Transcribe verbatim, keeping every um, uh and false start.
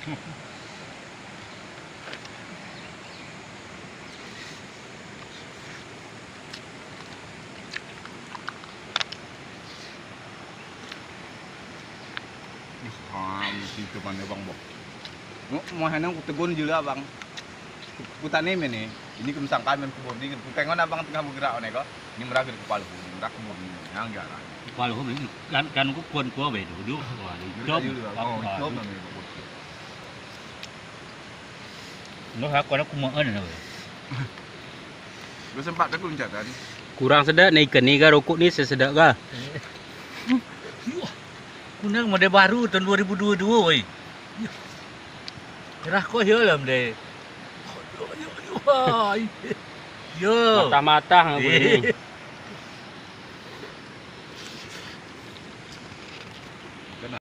Ih, ha, mesti itu mana bang boh. Mau, mau hanang kutegun je lah bang. Ku, kutani mene, ini kemusangkan dan kubur dingin. Kutengon abang tengah bergerak ni ko. Ini merah ke kepala, ini merah kubur dingin. Yang jarang. Kepala ni kan, kan ku kuan kuah be duduk. Wah, hitam. Gerak je lah. Oh, hitam namanya kubur. Noh aku nak kumaan apa? Lu sempat aku loncat tadi. Kurang sedap ni ikan ni kan, rokok ni sesedap kah? Yuh, kunang model baru tahun dua ribu dua puluh dua woi. Yuh. Cerah kok ya lah model. Aduh, aduh, aduh, hai. Yo. Matah-matah aku ni.